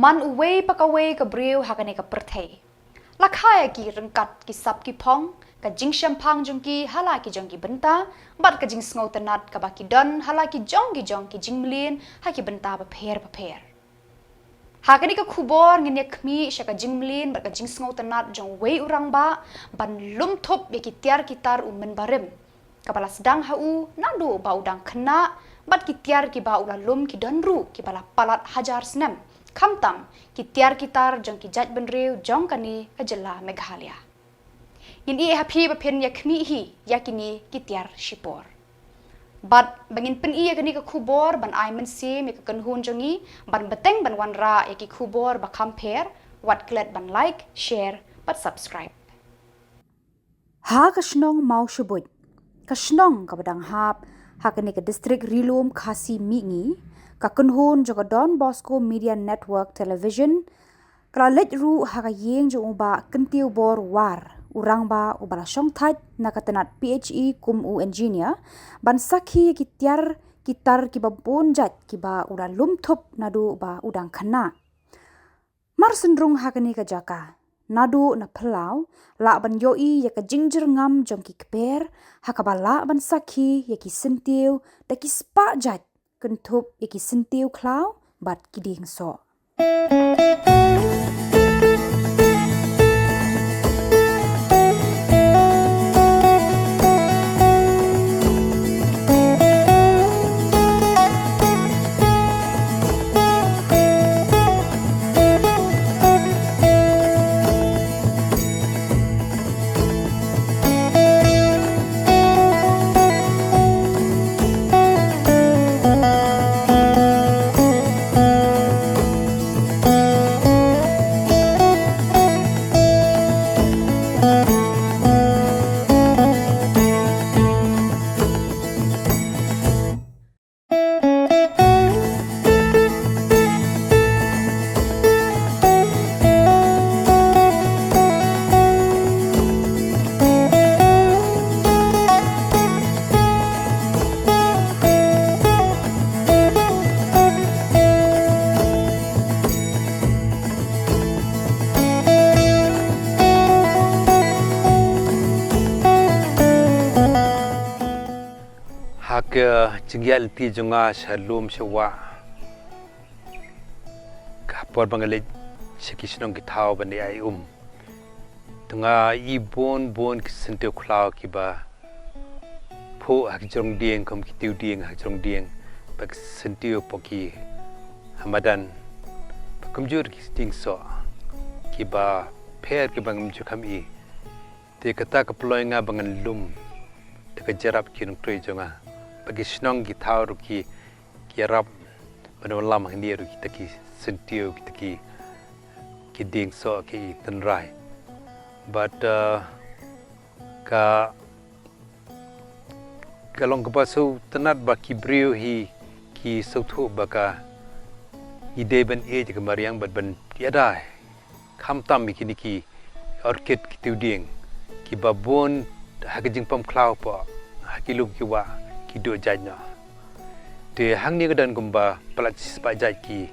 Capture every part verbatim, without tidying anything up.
man uwei pa kawei ka briew ha kane ka pyrthei. La kha ïa ki ryngkat ki sap ki phong, ka jingshemphang jong ki ha la ki jong ki bynta, bad ka jingsngewtynnad kaba ki don ha la ki jong ki jong ki jingmlien ha ki bynta bapher bapher. Ha kane ka khubor ngin ïa khmih sha ka jingmlien bad ka jingsngewtynnad jong uwei u rangbah ban lum thup ïa ki tiar ki tar u mynbarim, kaba la sdang ha u naduh ba u dang khynnah, bad ki tiar kiba u la lum ki don ruh kiba la palat hajar snem, khamtam ki tiar ki tar jong ki jaitbynriew jong kane ka jylla Meghalaya. Ngin ïeh ha phi ba phin ïa khmih hi ïa kine ki tiar shipor. Bad ba ngin pyni ïa kane ka khubor ban ai mynsiem ïa ka kynhun jong ngi ban bteng ban wanrah ïa ki khubor ba kham pher, wat klet ban like, share bad subscribe. Ha ka shnong Mawshbuit, ka shnong kaba dang hap ha kane ka district Ri-lum Khasi Mihngi, ka kynhun jong ka Don Bosco Media Network Television ka la leit ruh ha ka ïing jong u Bah Kyntiew Bor War, u rangbah uba la shongthait na ka tnat P H E kum u engineer, ban sakhi ïa ki tiar ki tar kiba bun jait kiba u la lum thup naduh ba u dang khynnah. Mar synrung ha kane ka jaka, naduh na phyllaw, lah ban ïohi ïa ka jingjyrngam jong ki kper, ha kaba lah ban sakhi ïa ki syntiew da ki spah jait, kynthup ïa ki syntiew khlaw bad ki dieng soh. Ha ka jingïaid lynti jong nga sha lum sha wah, ka por ba nga leit sha ki shnong ki thaw ban ïa ai um, to nga i bun bun ki syntiew khlaw kiba phuh ha ki jrong dieng, kum ki tiew dieng ha ki jrong dieng, bad ki syntiew phuh ki ha madan, bad kumjuh ki dieng soh kiba pher kiba ngam ju kham i. Te kata ka pynlong ïa nga ba ngan lum da ka jyrap ki nongtrei jong nga. Bad ki shnong ki thaw ruh ki, ki ïarap ban wallam hangne ruh kita ki syntiew, kita ki, ki dieng soh, ki tynrai. Bad, uh, ka, ka long kaba sngewtynnad ba ki briew hi ki sngewthuh ba ka, ngi dei ban ïeit ïa ka mariang bad ban ïada khamtam ïa kine ki orchid, ki tiew dieng, kiba bun ha ka jingpom khlaw phuh ha ki lum ki wah, ki duh jait noh. Te hangne ka don kumba palat shispah jait ki,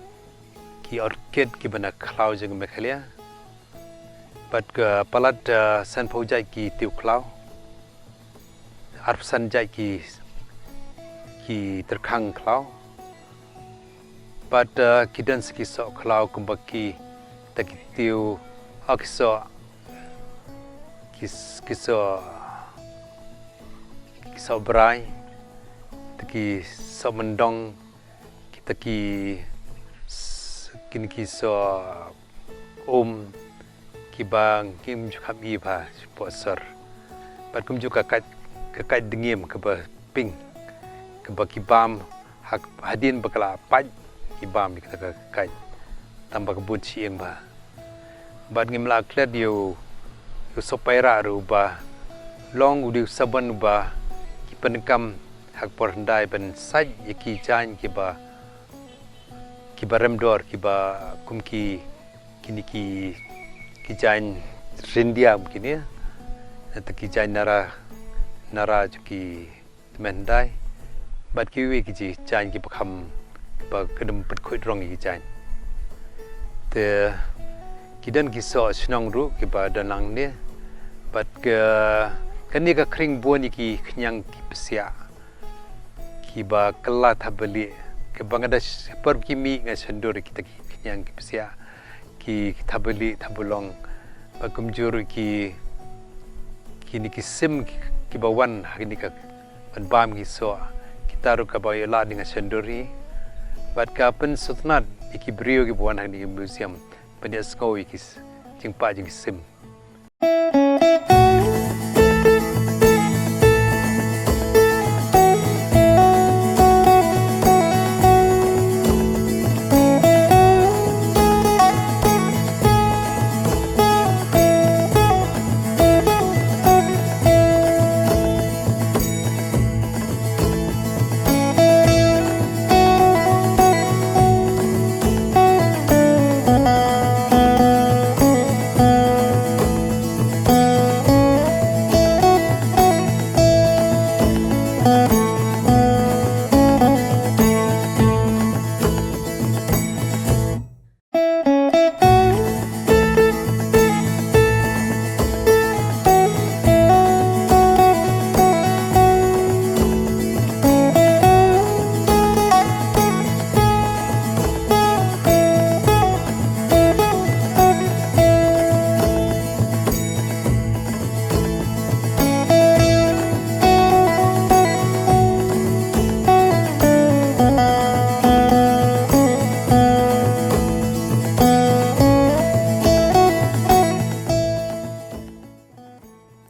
ki orchid kiba na khlaw jong ka Meghalaya. Bad ka palat, uh, sanphew jait ki tiew khlaw. Arphew san jait ki, ki tyrkhang khlaw. Bad, uh, ki don sa ki soh khlaw kumba kita ki tiew, ah, ki soh, ki s-, ki soh, ki soh brai, kita ki soh myndong, kita ki s-, kine ki soh um kiba ngim ju kham i bha shapoh sor. Bad kumjuh ka kait, ka kait dngiem kaba pink, kaba ki bam ha, hadien ba ka la pait, ki bam ïa kata ka kait. Tang ba ka bun shyieng bha. Bad ngim lah klet ïa u, ïa u soh paira ruh uba long u dei u sabon uba ki pyndonkam ha ka por hyndai ban sait ïa ki jaiñ kiba, kiba rem dor, kiba kum ki, kine ki, ki jaiñ ryndia kum kine, nangta ki jaiñ nara, nara jong ki tymmen hyndai, bad kiwei ki jaiñ kiba kham, ba khlem pynkhuid rong ïa ki jaiñ. Te ki don ki soh shnong ruh kiba don lang ne. Bad ka, kane ka khring bun ïa ki khñiang ki psiah kiba kylla thabali, kiba nga da sh-, por ki mih nga shon dur kita ki khñiang ki psiah, ki, ki thabali, thabalong, ba kumjuh ki, kine ki sim ki, kiba wan ha kine ka ban bam ki soh, kita ruh kaba ïoh lad ïa nga shon dur hi. Bad ka pynsngewtynnat ïa ki briew kiba wan ha kine ki museum ban ïa sngew ïa ki s-, jingpah jong ki sim.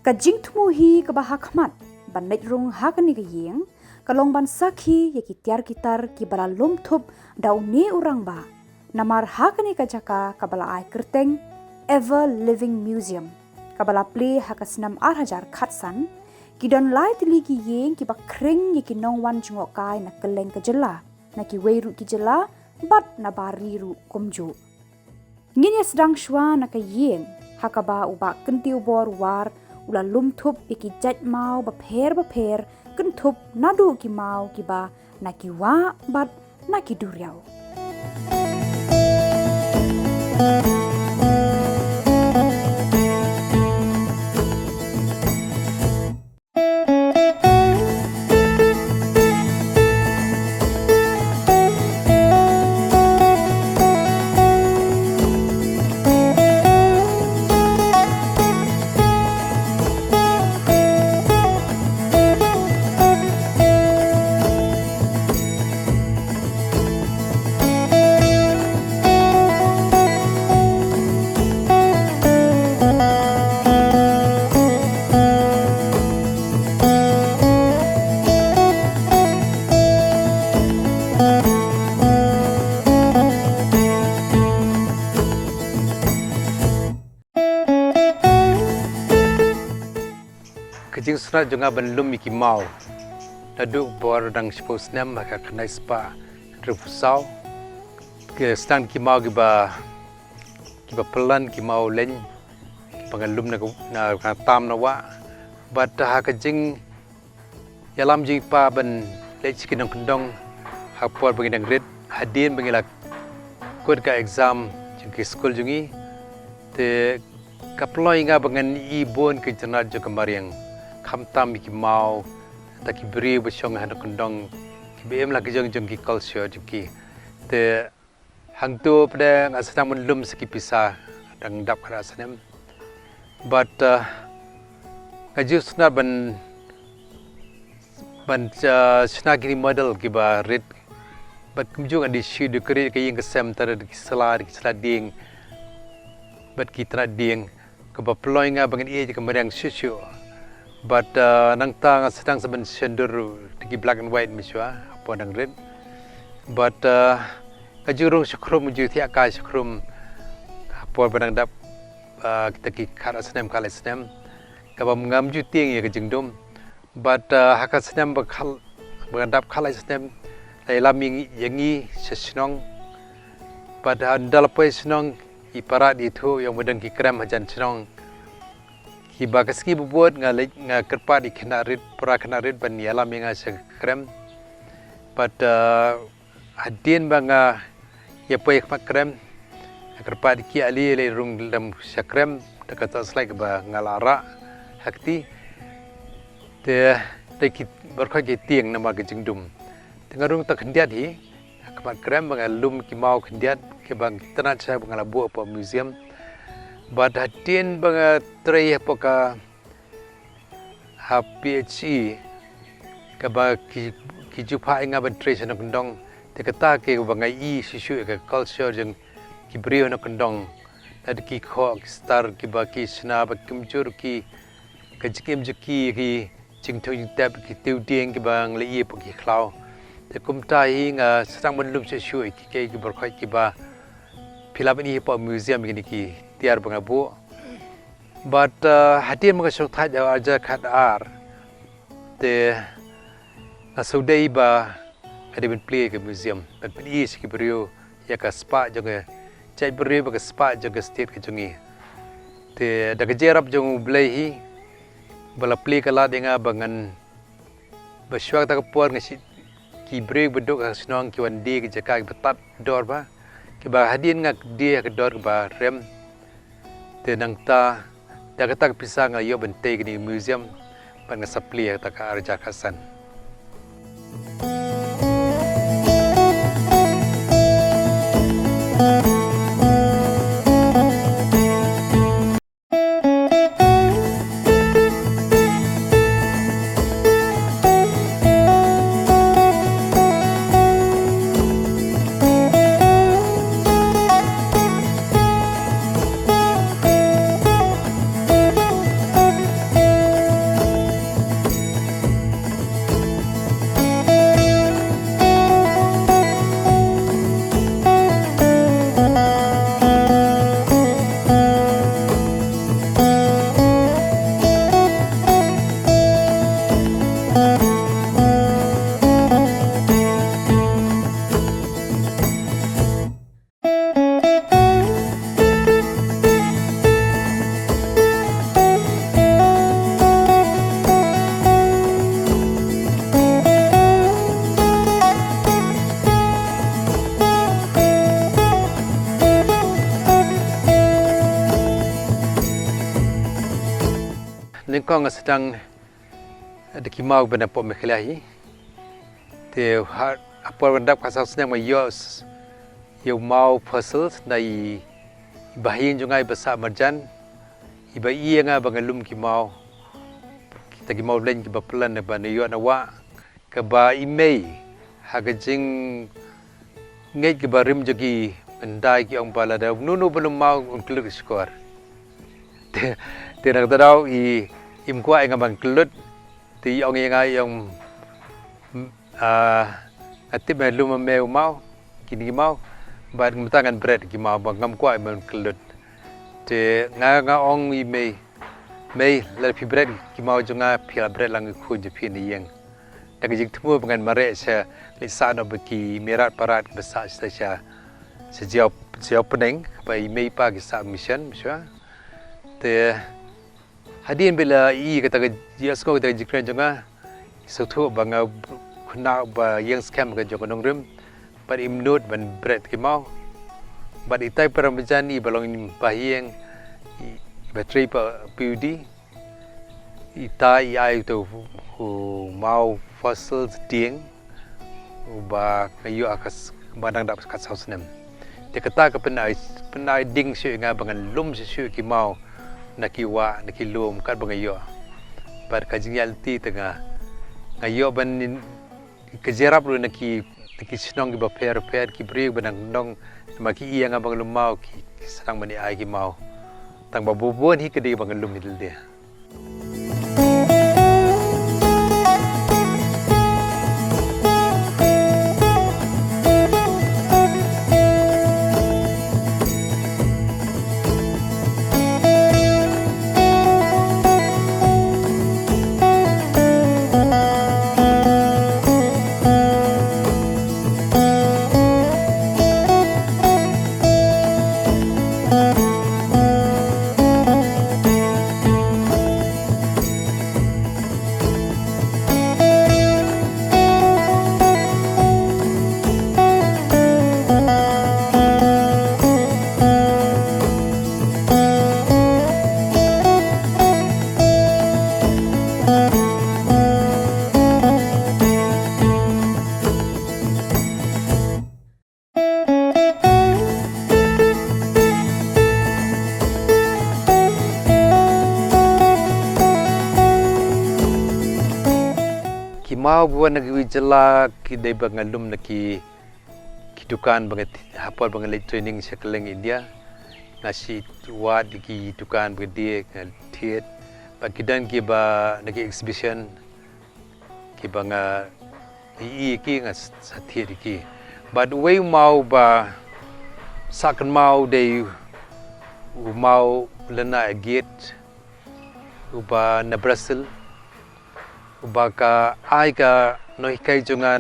Ka jingthmu hi kaba ha khmat ban leit rung ha kane ka ïing ka long ban sakhi ïa ki tiar ki tar kiba la lum thup da une u rangbah. Namar ha kane ka jaka kaba la ai kyrteng Ever Living Museum, kaba la plie ha ka snem ar hajar khatsan, ki don lai tylli ki ïing kiba khring ïa ki nongwan jngohkai na kylleng ka jylla, na kiwei ruh ki jylla, bad na bar ri ruh kumjuh. Ngin ïa sdang shuwa na ka ïing ha kaba u Bah Kyntiew Bor War u la lum thup ïa ki jait maw bapher bapher, kynthup naduh ki maw kiba na ki wah bad na ki duriaw. Ka jingsngewtynnat jong nga ban lum ïa ki maw naduh bor dang shiphew snem ha ka khyndai spah hynriewphew saw. Ki sdang ki maw kiba, kiba pynlong ki maw leng, kiba nga lum na ka, na ka tam na wah. Bad ha ka jing ïalam jingpah ban leit sha ki nongkyndong ha por ba ngi dang rit, hadien ba ngi la kut ka exam jong ki skul jong ngi. Te ka pynlong ïa nga ba ngan ïohi bun ka jingjynjar jong ka mariang, khamtam ïa ki maw, ta ki briew ba shong ha nongkyndong, kiba im la ki jong jong ki culture jong ki. Te hangto pat nga sdang ban lum sa ki pisa dang dap khadar snem. Bad, uh, nga ju sngewtynnat ban, ban, uh, shna kine model kiba rit. Bad kumjuh nga dei shu dei ka ri ka ïing ka sem, tang da ki sla, da ki sla dieng bad ki tnat dieng, kaba pynlong ïa nga ba ngan ïeit ïa ka mariang shuh shuh. Bad, uh, nangta nga sdang sa ban shon dur da ki black and white mynshuwa ha por dang rit. Bad, uh, nga ju rung shakhrum, nga ju thiah kai shakhrum ha por ba dang dap, uh, kita ki khatar snem, khatlai snem, kaba ngam ju tieng ïa ka jingdum. Bad, uh, ha ka snem ba khal-, ba dap khatlai snem, la ïalam ïa ngi, ïa ngi sha shnong. Bad, uh, ynda la poi shnong, i para i thuh ïa u ba don ki krem hajan shnong. Kiba ka sngi ba bud nga leit, nga kyrpad ïa ki khynnah rit, para khynnah rit ban ïalam ïa nga sha ka krem. Bad, uh, hadien ba nga ïa poi ha khmat krem, Kyrpad ki ali lei rung lem sha krem da kata slide ba nga la rah ha kti. Te dei ki baroh ki tieng namar ka jingdum. Te nga rung ta khyndiat hi ha khmat krem ba nga lum ki maw khyndiat kiba nga tnat sha ba nga la buh hapoh museum. Bad hadien ba nga trei hapoh ka ha P H E kaba ki, ki ju phah ïa nga ban trei sha nongkyndong. Te kata kaba nga ïohi shuh shuh ïa ka culture jong ki briew nongkyndong. Lada ki khoh ki star kiba ki shna bad ki kumjuh ki, ka jingim jong ki, ki jingthung jingtep, ki tiew dieng kiba nga la ïohi hapoh ki khlaw. Te kumta hi nga sdang ban lum shuh shuh ïa ki, ki, ki baroh kiba phi lah ban ïohi hapoh museum kine ki tiar ba nga buh. Bad, uh, hadien ba nga shong thait ha arhajar khatar, te nga sngewdei ba nga dei ban plie ïa ka museum ban pyni sha ki briew ïa ka spah jong ka jaitbynriew bad ka spah jong ka state ka jong ngi. Te da ka jingïarap jong U Blei hi ba la plie ka lad ïa nga ba ngan, ba shuwa kata ka por nga shu, ki briew ba duk ha shnong ki wan die ki jaka kiba tad dor bha, kiba hadien nga die ha ka dor kaba rem. Te nangta da kata ka pisa nga ïoh ban tei kane ka museum bad nga sa plie ha kata ka arhajar khatsan. Nyngkong nga sdang da ki maw ba na pop Meghalaya hi. Te ha por ban dap khatsaw snem nga ïoh s-, ïoh maw fossils na i, i bahaïing jong nga iba sah marjan, iba ïa nga ba nga lum ki maw, kita ki maw lein kiba plan ba na ïoh na wah, kaba i mei ha ka jing ngeit kiba rim jong ki hyndai ki ong ba lada uno uno ba lum maw un kyllut shkor. Te, te na kata daw i, im kwah ïa nga ban kyllut. Te i ong ïa nga i ong, ah, nga tip me lum me u maw, kine ki maw. Bad mynta ngan bret ki maw ba ngam kwah ban kyllut. Te nga, nga ong i mei, mei lada phi bret ki maw jong nga phi la bret lang i khun jong phi na ïing. Da ka jingthmu ba ngan mareh sha, leit sah noh bad ki mei rat parat ba sah sha, sha, sha Jaïaw, Jaïaw Pneng ba i mei i pa ki sah mission, shuwa. Te hadien ba la i kata ka ïohsngew kata ka jingkren jong nga, sngewthuh ba nga khynnah ba ïeng skhem ka jong ka nongrim, bad im nud ban bret ki maw. Bad itai para marjan iba long i bahaïing, iba trei hapoh P U D, ita i ai uto u maw fossils dieng uba nga ïoh ha ka s-, ba dang dap khatsaw snem. Te kata ka pynai, pynai ding shuh ïa nga ba ngan lum shuh shuh ki maw na ki wah, na ki lum katba nga ïoh. Bad ka jingïaid lynti te nga, nga ïoh ban nin-, ka jingïarap ruh na ki, na ki shnong kiba pher pher, ki briew ba nang nong, namar ki ïa nga ba nga lum maw, ki, ki sdang ban ïa ai ki maw. Tang ba bun bun hi ka dei ba nga lum hi de. Maw ba wan na kiwi jylla ki dei ba nga lum na ki, ki dukan ba nga thi-, ha por ba nga leit training sha kylleng India. Nga shu wad ïa ki dukan ba nga die, nga thied. Bad ki don kiba na ki exhibition, kiba nga ïohi ïa ki, nga s-, sa thied ïa ki. Bad uwei u maw ba sah kynmaw dei u maw Lynnai Agate, uba na Brazil, uba ka ai ka nonghikai jong nga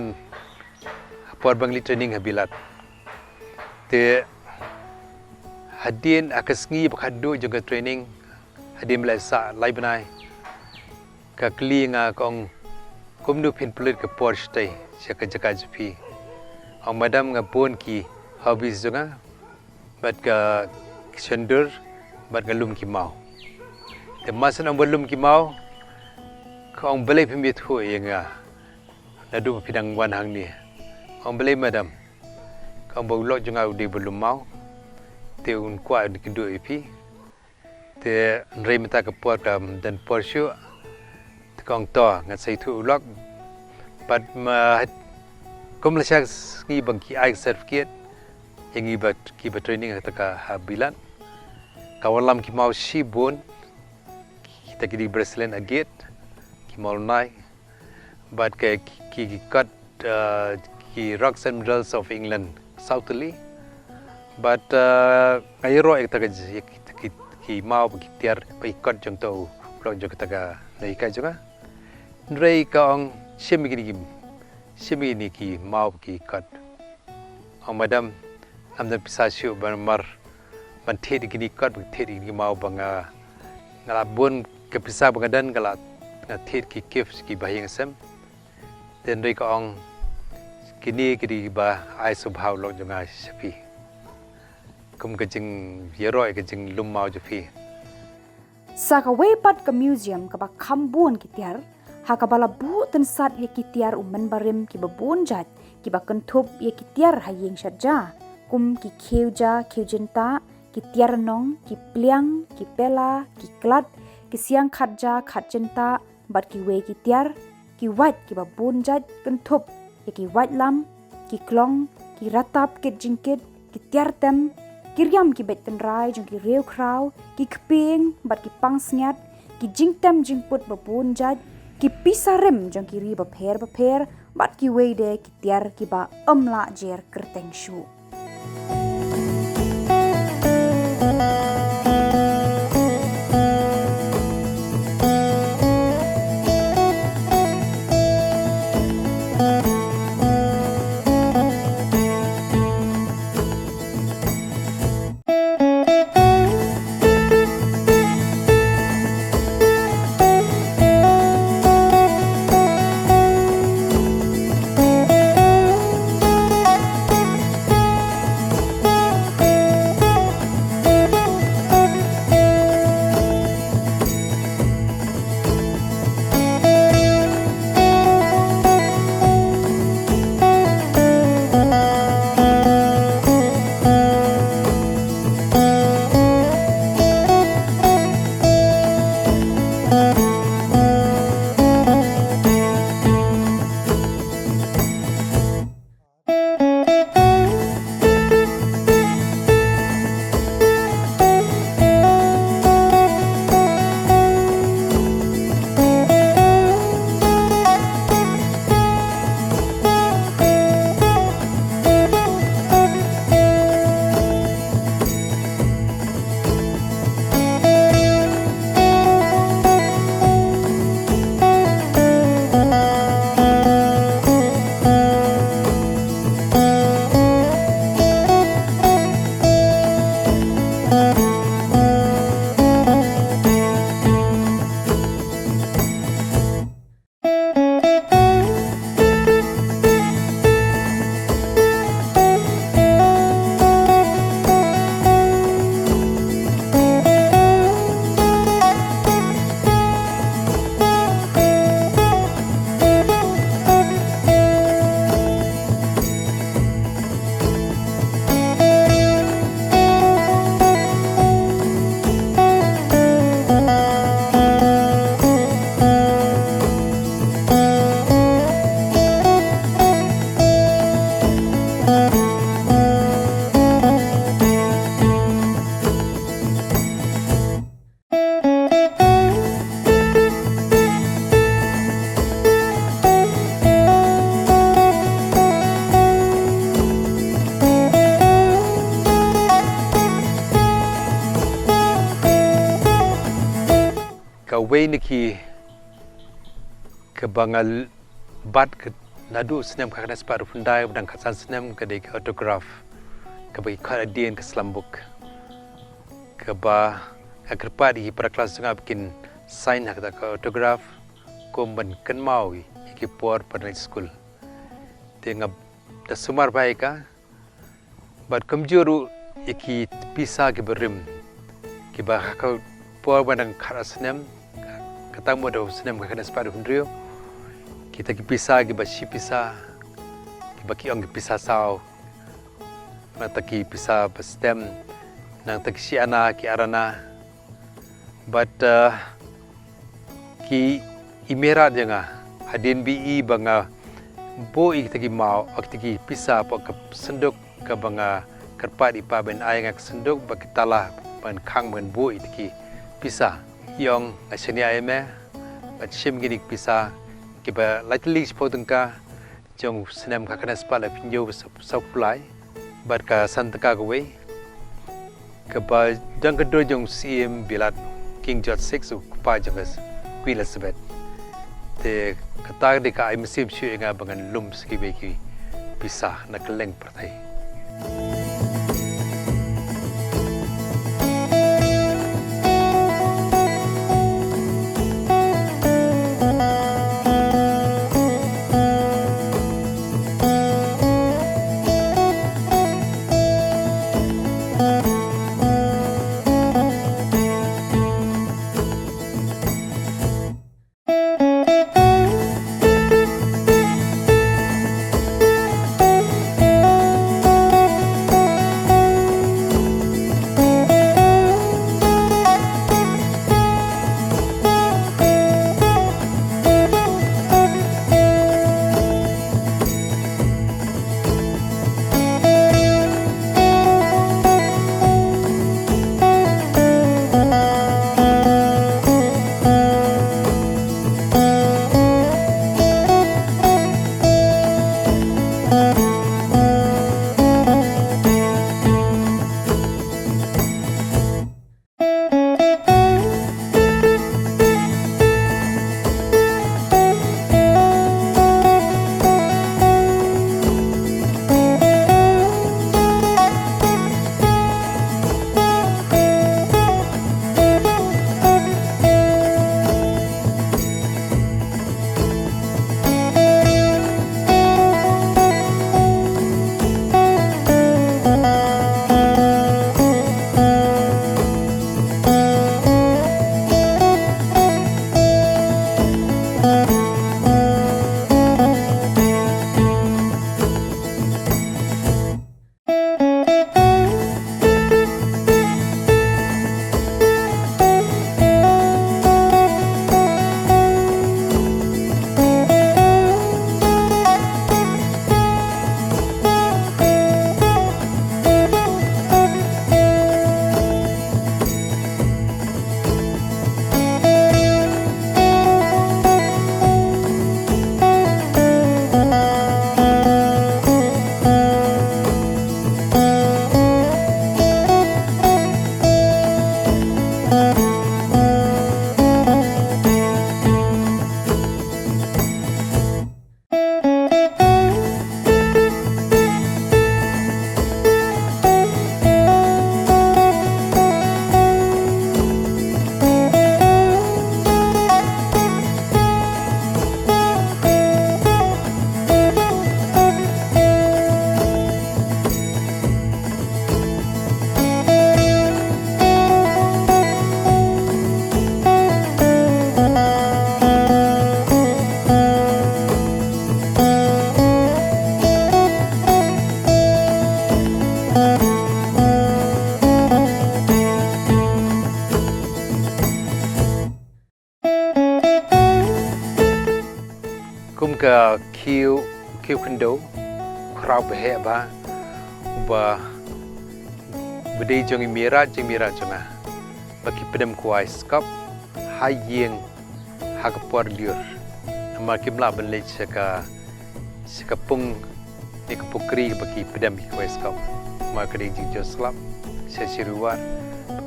ha por ba nga leit training ha Bilat. Te hadien ha ka sngi ba khatduh jong ka training, hadien ba la sah lai bnai, ka kylli nga, ka ong, kumno phin pynlut ka por shatei sha ka jaka jong phi? Ong, madam, nga bun ki hobbies jong nga, bad ka shondur, bad nga lum ki maw. Te mar shen ong ba lum ki maw, ka ong, balei phim ïathuh ïa nga naduh ba phi dang wan hangne? Ong, balei madam? Ka ong ba u lok jong nga u dei ba lum maw, te un kwah un kynduh ïa phi. Te hynrei mynta ka por kam don por shuh. Te ka ong, to ngan sa ïathuh u lok. Bad ma, kum la shah sngi ba ki ai certificate ïa ngi bad kiba training ha kata ka, ha Bilat, ka wallam ki maw shibun, kita ki dei Brazilian agate, ki maw Lynnai, bad ki, ki, ki kot, uh, ki Rocks and Medals of England, saw tylli. Bad, uh, nga ïaroh ïa kita ki, ki, ki maw bad ki tiar bad ki kot jong uto u lok jong kata ka nonghikai jong nga. Hynrei ka ong, shim ïa kine ki, shim ïa kine ki maw bad ki kot. Ong, madam, ngam don pisa shuh ban mar, ban thied ïa kine ki kot, ban thied ïa kine ki maw ba nga, nga la bun ka pisa ba nga don, nga la, nga thied ki gift ki bahaïing hasem. Te hynrei ka ong, kine ki dei kiba ai sngewbha u lok jong nga sha phi, kum ka jingïaroh ïa ka jinglum maw jong phi. Sa kawei pat ka museum kaba kham bun ki tiar, ha kaba la buh tynsat ïa ki tiar u mynbarim kiba bun jait, kiba kynthup ïa ki tiar ha ïing shatja, kum ki khiew ja khiew jyntah, ki tiar nong, ki pliang, ki pela, ki klat, ki siang khat ja khat jyntah, bad kiwei ki tiar, ki wait kiba bun jait kynthup ïa ki waitlam, ki klong, ki ratap kit jingkit, ki tiar tem, ki riam ki beit tynrai jong ki riew khraw, ki kpieng bad ki pangsngiat, ki jingtem jingput ba bun jait, ki pisa rim jong ki ri bapher bapher, bad kiwei de ki tiar kiba ym lah jer kyrteng shuh. Kawei na ki kaba nga l-, bat ka naduh snem khatkhyndai spah arphew khyndai, ba dang khatsan snem, ka dei ka autograph kaba ki khot hadien ka slam book, kaba nga kyrpad ïa ki para klas jong nga ba kin sign ha kata ka autograph kum ban kynmaw ïa ki por ba nga leit skul. Te nga da sumar bha ïa ka. Bad kumjuh ruh ïa ki pisa kiba rim, kiba ha ka por ba dang khatar snem, kata mut da u snem khatkhyndai spah arphew hynriew, kita ki pisa kiba shi pisa, kiba ki ong ki pisa saw, nangta ki pisa ba stem, nangta ki shi ana, ki ar ana. Bad, eh, ki i Mei Raid jong nga, hadien ba i ba nga buh ïa kita ki maw, ïa kita ki pisa hapoh ka synduk kaba nga kyrpad ïa i pa ban ai ïa nga ka synduk bad ki tala ban khang ban buh ïa kita ki pisa. I ong nga shaniah ïa me, bad shim kine ki pisa kiba lai tylli shiphew tyngka, jong u snem khatkhyndai spah laiphew hynñiew, saw, sawphew lai, bad ka san tyngka kawei, kaba don ka dur jong u Syiem Bilat, King George six, u kpa jong ka Queen Elizabeth. Te kata ka dei ka ai mynsiem shuh ïa nga ba ngan lum sa kiwei ki pisa na kylleng pyrthei. Kum ka khiew, khiew khyndew, khraw ba heh ba, ba, ba dei jong i Mei Raid, jong i Mei Raid jong nga. Ba ki pdem kwai skop ha ïing ha ka por lyiur. Namar kim lah ban leit sha ka, sha ka pung ne ka pukri ba ki pdem ki kwai skop. Namar ka dei jingjia slap sha shi ruar,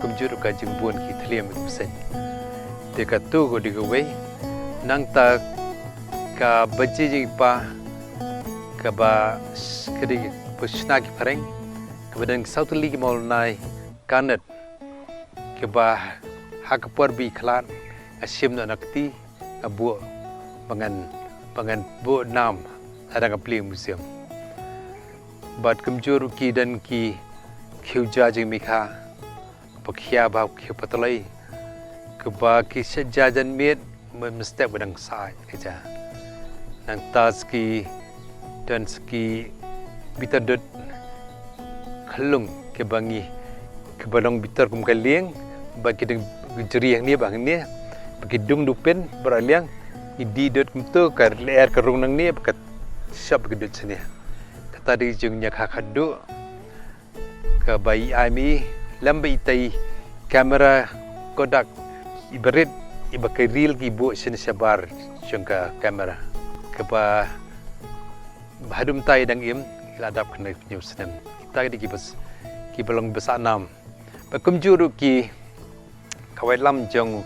kumjuh ruh ka jingbun ki thylliej ki bseiñ. Te katu ka dei kawei. Nangta ka baje jingpa kaba s-, ka dei ba shna ki phareng, kaba dang saw tylli ki mawlynnai karnot, kaba ha ka por ba i khlad nga shim noh na kti, nga buh ba ngan, ba ngan buh nam ha dang ka plie museum. Bad kumjuh ruh ki don ki khiew ja jingmikha, ba khia ba khia patlai, kaba ki shet ja jan miet, mynstep ba dang said ka ja. Nangta sa ki, don sa ki bitar dud khlung kaba ngi, kaba long bitar kum ka lieng, ba ki dang jri hangne ba hangne, ba ki dung dupin ba ra liang, ngi dih dud kumtu ka lyer ka rung nangne ba ka shap ba ki dud shane. Kata dei jingñiah kha khatduh kaba i ai mi lem ba itai kamera Kodak iba rit, iba ka reel ki buh sien shabar jong ka kamera. Kaba hadum tai dang im, i la dap kane hynñiew snem. Kita ki dei kiba s-, kiba long ba sah nam. Ba kumjuh ruh ki ka waitlam jong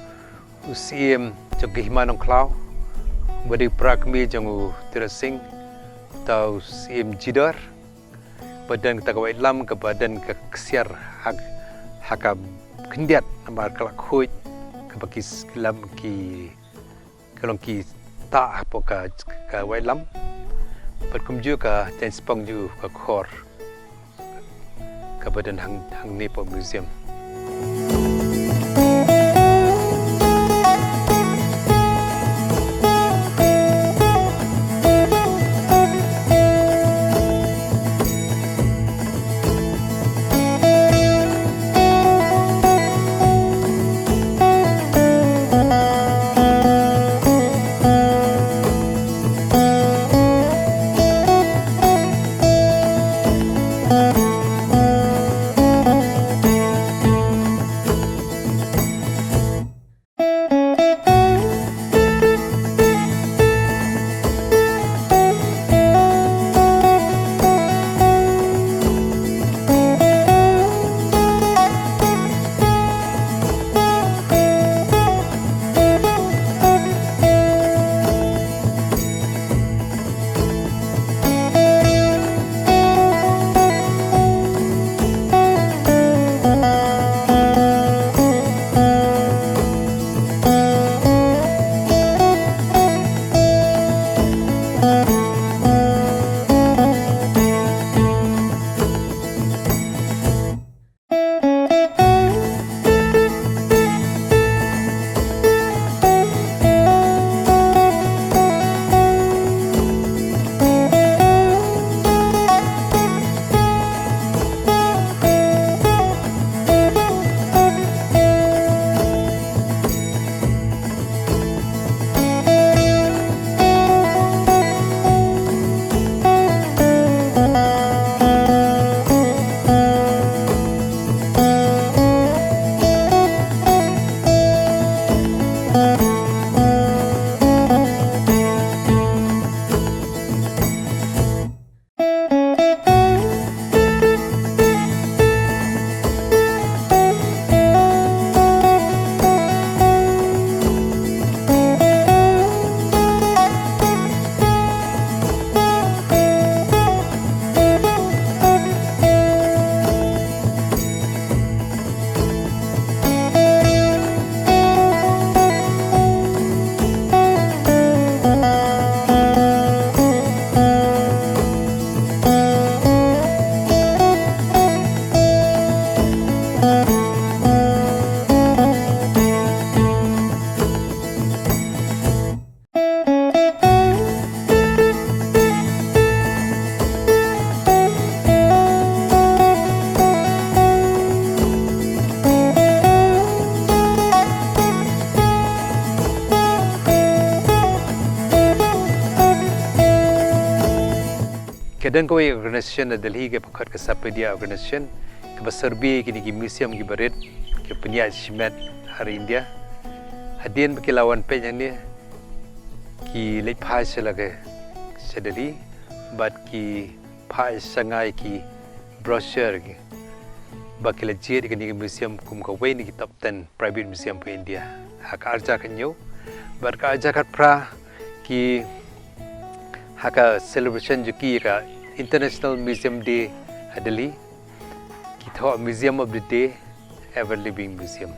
u Syiem jong ka Hima Nongkhlaw, ba dei para kmie jong u Tirot Sing, uta u Syiem Jidor, ba don kata ka waitlam kaba don ka ksiar ha, ha ka khyndiat namar ka la khuid, kaba ki s-, ki lam ki, ka long ki tah hapoh ka, ka waitlam. Bad kumjuh ka jaiñ spong jong u ka khor, kaba don hang, hangne hapoh museum. Ka don kawei organization na Delhi kaba khot ka Sapedia Organization, kaba survey kine ki museum kiba rit, ki pynïaid shimet ha ri India. Hadien ba ki la wan peit hangne, ki leit phai sha la ka sha Delhi, bad ki phai sha nga ïa ki brochure ki, ba ki la jied ïa kane ka museum kum kawei na ki top ten private museum ha India. ha ka arhajar khathynñiew. Bad ka arhajar khatphra ki ha ka celebration jong ki ka International Museum Day ha Delhi, ki thoh Museum of the Day, Ever Living Museum.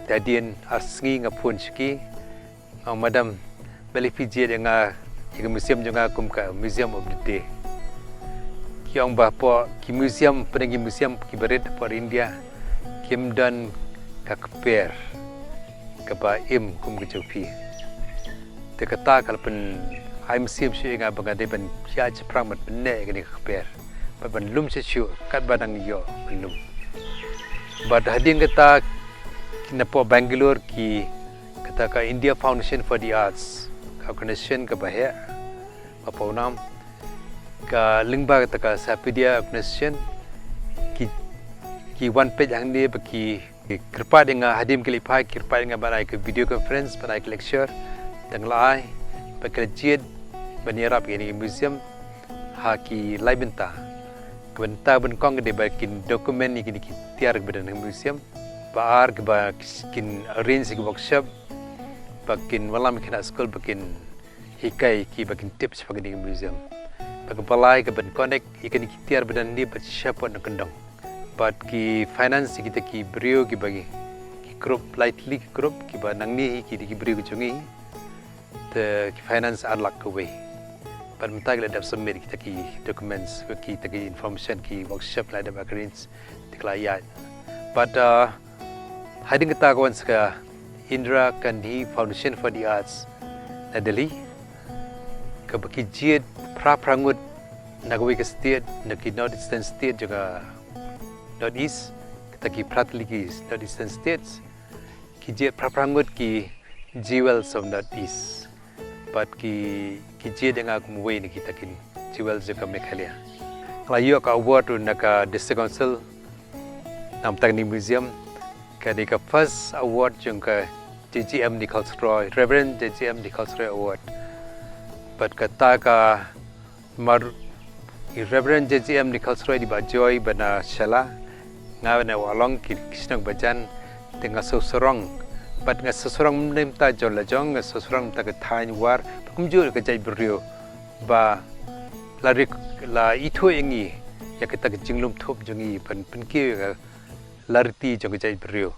Te hadien ar sngi nga phone sha ki, nga ong, "Madam, balei phi jied ïa nga ïa ka museum jong nga kum ka Museum of the Day?" Ki ong ba hapoh ki museum, pdeng ki museum kiba rit hapoh India, kim don ka kper kaba im kum ka jong phi. Te kata ka la pyn-, ai mynsiem shuh ïa nga ba nga dei ban ïaid shaphrang ban pynneh ïa kane ka kper, bad ban lum shuh shuh katba dang ïoh ban lum. Bad hadien kata, napoh Bangalore ki, kata ka India Foundation for the Arts, ka organization kaba heh, ba pawnam, ka lyngba kata ka Sahapidia organization, ki, ki wan peit hangne bad ki, ki kyrpad ïa nga, hadien ki leit phai, ki kyrpad ïa nga ban ai ka video conference, ban ai ka lecture, te nga la ai, bad ki la jied ban ïarap ïa kane ka museum ha ki lai bynta. Ka bynta ba nyngkong ka dei ba kin document ïa kine ki tiar kiba don ha ka museum. Ba ar, ka ba kin arrange ïa ki workshop, ba kin wallam ïa ki khynnah skul, ba kin hikai ïa ki, ba kin tip shaphang kane ka museum. Bad kaba lai, ka ban connect ïa kine ki tiar ba don hangne bad shapoh na kyndong. Bad ki finance ïa kita ki briew kiba ki, ki group, lai tylli ki group kiba nangne hi ki dei ki briew ki jong ngi. Te ki finance ar lak kawei. Bad mynta ki la dep submit kita ki documents, kita ki information, ki workshop la dep arrange, te ki la ïaid. Bad, uh, hadien kata ka wan sa ka Indira Gandhi Foundation for the Arts na Delhi, kaba ki jied phra phra ngut na kawei ka state, na ki North Eastern state jong ka North East, kita ki phra tylli ki North Eastern states, ki jied phra phra ngut ki Jewels of North East. Bad ki, ki jied ïa nga kum uwei na kita ki Jewels jong ka Meghalaya. Nga la ïoh ka award ruh na ka District Council, namar kane ka museum, kane ka first award jong ka J J M Nichols Roy, Reverend J J M Nichols Roy Award. Bad kata ka mar i Reverend J J M Nichols Roy dei ba Joy bad na Shella, nga bad na Wahlong ki, ki shnong ba jan, te nga sngewsarong. Bad nga sngewsarong ym dei mynta jong la jong, nga sngewsarong mynta ka thaiñ War, bad kumjuh ka jaitbynriew, ba la ri, la ithuh ïa ngi ïa kata ka jinglum thup jong ngi, ban pynkiew ïa ka lariti jong ka jaitbynriew.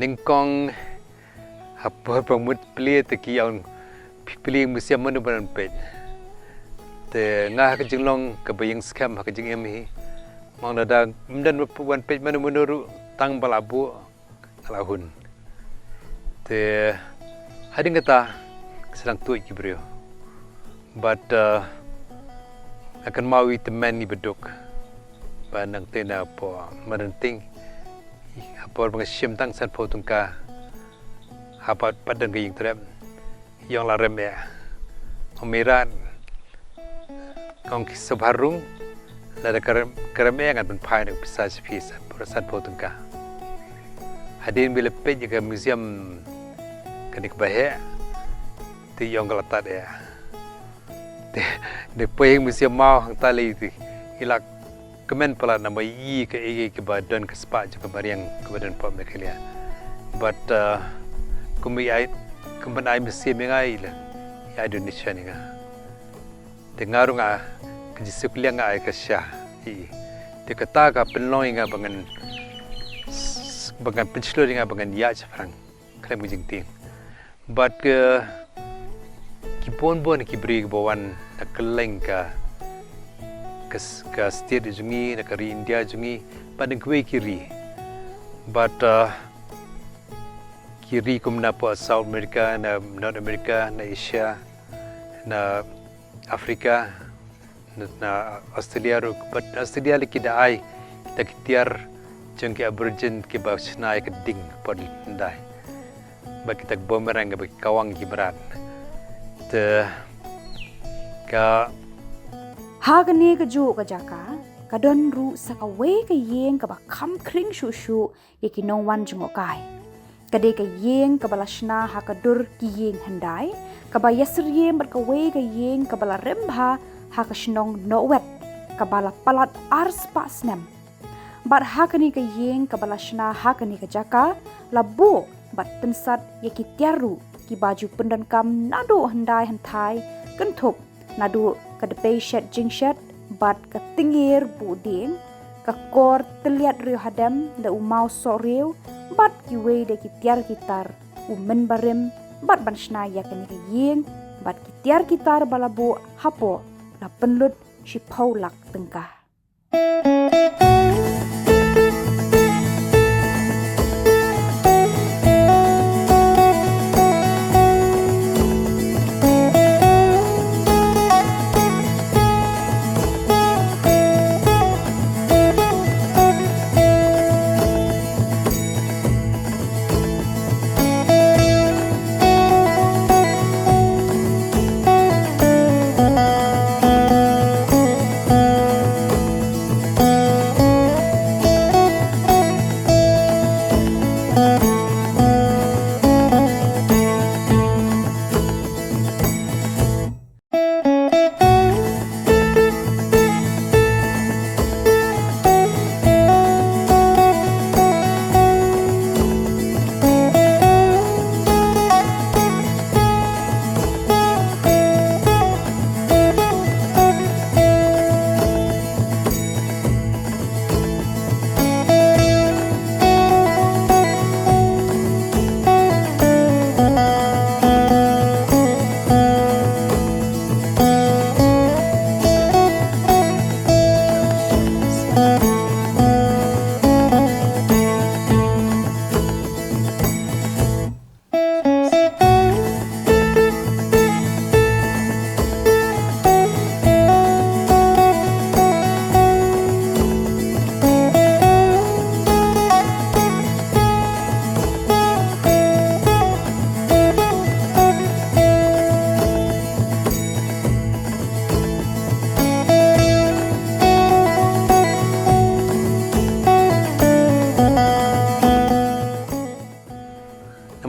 Nyngkong ha por ba mut plie te ki ong plie museum mano ban peit. Te nga ha ka jinglong kaba ïeng skhem ha ka jingim hi. Mong lada ym don wan peit mano mano ruh tang ba la buh nga la hun. Te hadien kata ka sdang tuid ki briew. Bad uh, nga kynmaw ïa i tymmen iba duk. Ba nangta na por madan ting ha por ba nga shim tang sanphew tyngka. Ha pat pat don ka ïing trep. Ïong la rem eh. Ong Myrad, ong ki sngewbha rung, lada ka rem, ka rem eh ngan pynphai na ka pisa shi pisa por sanphew tyngka. Hadien ba la peit ïa ka museum kane kaba heh, te ïong ka la tad eh. Te, te poi ha museum maw hangta lei te i la kmen palat namar i kaei kaei kaba don ka spah jong ka mariang kaba don pop Meghalaya. But uh, kum i ai kum ban ai museum ïa nga i la i ai donation ïa nga. Te nga ruh nga ka jingsngewkylliang nga ai ka sha i. Te kata ka pynlong ïa nga ba ngan ba ngan pynshlur ïa nga ba ngan ïaid shaphrang khlem ka jingtieng. Bad ka ki bun bun ki briew kiba wan na kylleng ka ka, s- ka state jong ngi, na ka ri India jong ngi, bad na kiwei ki ri. Bad uh, ki ri kum na pa South America, na North America, na Asia, na Africa, na, na Australia ruh, bad Australia lei ki da ai kita ki tiar jong ki Aborigine kiba shna ïa ka ding por hyndai. Bad kita ki boomerang kiba ki kawang ki mrad. Te ka ha kane kajuh ka jaka ka don ruh sa kawei ka ïing kaba kham khring shuh shuh ïa ki nongwan jngohkai. Ka dei ka ïing kaba la shna ha ka dur ki ïing hyndai, kaba ïasyriem bad kawei ka ïing kaba la rem bha ha ka shnong Nongwet, kaba la palat ar spah snem. Bad ha kane ka ïing kaba la shna ha kane ka jaka, la buh bad pynsat ïa ki tiar ruh kiba ju pyndonkam naduh hyndai hynthai, kynthup naduh ka dpei shet jingshet bad ka tyngier buh dieng, ka kor tylliat riew hadem da u maw soh riew bad kiwei de ki tiar ki tar, u mynbarim bad ban shna ïa kane ka ïing, bad ki tiar ki tar ba la buh hapoh la pynlut shiphew lak tyngka.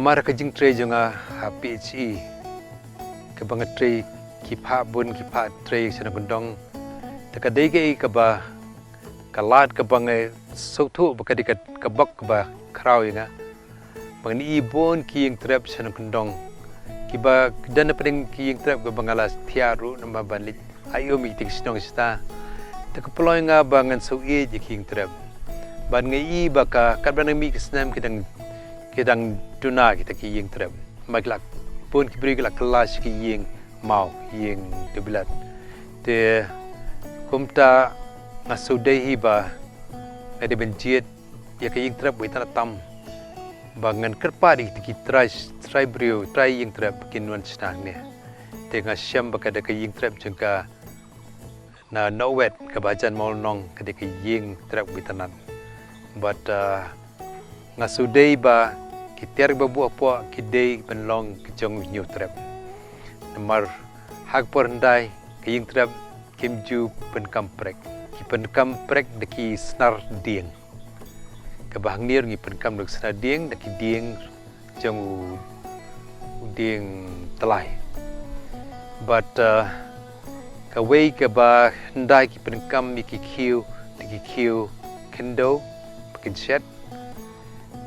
Namar ka jingtrei jong nga ha P H E, kaba nga trei ki phah bun ki phah trei sha nongkyndong. Te ka dei kaei kaba ka lad kaba nga sngewthuh ba ka dei ka, ka bok kaba khraw ïa nga. Ba ngan ïohi bun ki ïing trep sha nongkyndong. Kiba don hapdeng ki ïing trep kaba nga la thiah ruh namar ban leit ai um ïa ki shnong shata. Te ka pynlong ïa nga ba ngan sngewthuh ïa ki ïing trep. Bad nga ïohi ba ka katba nang mih ki snem ki dang ki dang duna kita ki ïing trep. Namar ki la, bun ki briew ki la kylla sha ki ïing maw, ïing dubilat. Te kumta nga shu dei hi ba nga dei ban jied ïa ka ïing trep ba itynnad tam, ba ngan kyrpad ïa kita ki trai, trai briew, trai ïing trep kin wan shna hangne. Te nga shem ba ka dei ka ïing trep jong ka na Nongwet kaba hajan Mawlynnong, ka dei ka ïing trep ba itynnad. Bad, ah, nga shu dei ba ki tiar ba buh hapoh ki dei ban long ki jong u hynñiew trep. Namar ha ka por hyndai ka ïing trep kim ju pyndonkam prek. Ki pyndonkam prek da ki snar dieng. Kaba hangne ruh ngi pyndonkam da ki snar dieng, da ki dieng jong u, u dieng tyllai. Bad, uh, kawei kaba hyndai ki pyndonkam ïa ki khiew, da ki khiew khyndew ba kin shet.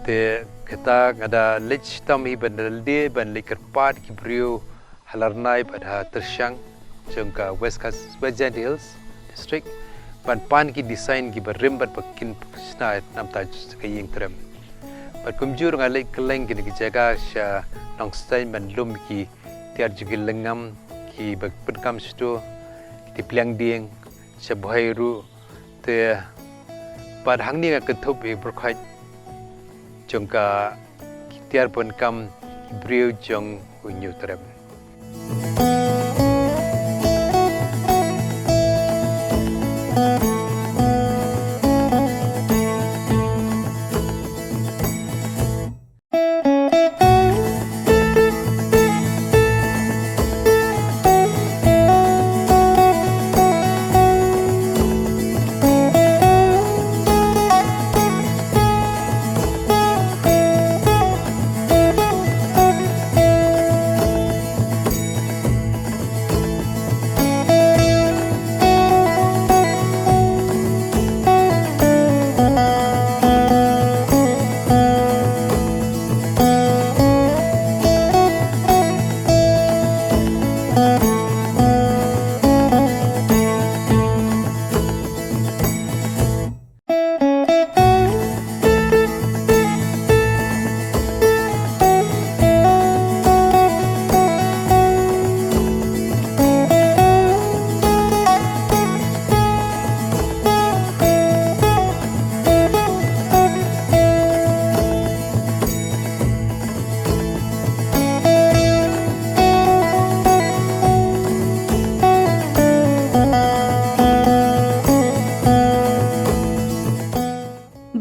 Te kata nga da leit shitom hi ban da lade, ban leit kyrpad ki briew ha Larnai bad ha Tyrshang jong ka West Khas-, West Jaintia Hills District, ban pan ki design kiba rim bad ba kin shna namar ka ïing trep. Bad kumjuh ruh nga leit kylleng kine ki jaka sha Nongstoiñ ban lum ki tiar jong ki lyngngam kiba pyndonkam shato, ki pliang dieng, sha Bhoi ruh, te bad hangne nga kynthup ïa ka pyrkhat jong ka, ki tiar pyndonkam ki briew jong u hynñiew trep.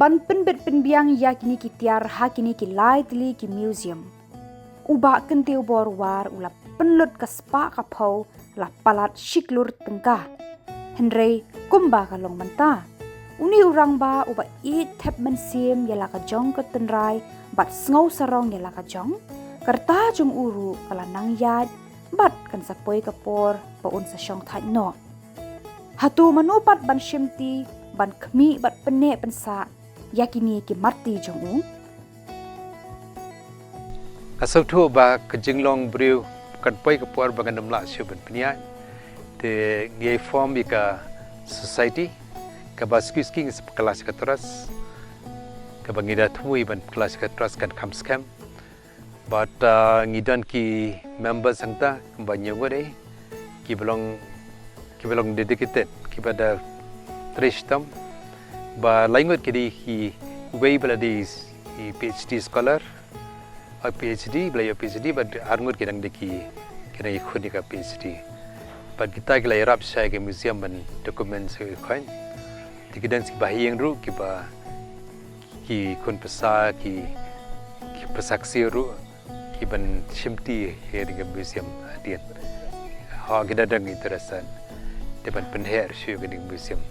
Ban pynbit pynbiang ïa kine ki tiar ha kine ki lai tylli ki museum, u Bah Kyntiew Borwar u la pynlut ka spah ka phew, la palat shi klur tyngka. Hynrei kumba ka long mynta, une u rangbah uba ïeit thep mynsiem ïa la ka jong ka tynrai bad sngew sarong ïa la ka jong, ka rta jong u ruh ka la nang ïaid bad kan sa poi ka por ba un sa shong thait noh. Hato mano pat ban shimti, ban khmih bad pynneh pynsah ïa kine ki marti jong u? Nga sngewthuh ba ka jinglong briew kan poi ka por ba ngan ym lah shuh ban pynïaid. Te ngi form ïa ka society kaba suki suki ngi sa pynkylla sha ka trust, kaba ngi da thmu ban pynkylla sha ka trust kan kham skhem. Bad, uh, ngi don ki members hangta kumba hynñiew ngut eh, kiba long, kiba long dedicated, kiba da trei shitom. Ba lai ngut ki dei ki, uwei ba la dei i PhD scholar, ïa PhD, ba la ïoh PhD, bad ar ngut ki dang dei ki, ki dang ïakhun ïa ka PhD. Bad kita ki la ïarap shai ka museum ban document sha ka khun. Te ki don ki bahaïing ruh kiba ki khun pisa, ki, ki pisa ksiew ruh, ki ban shimti ha kane ka museum hadien. Ha, ki da dang interested. Te ban pynheh shuh ïa kane ka museum.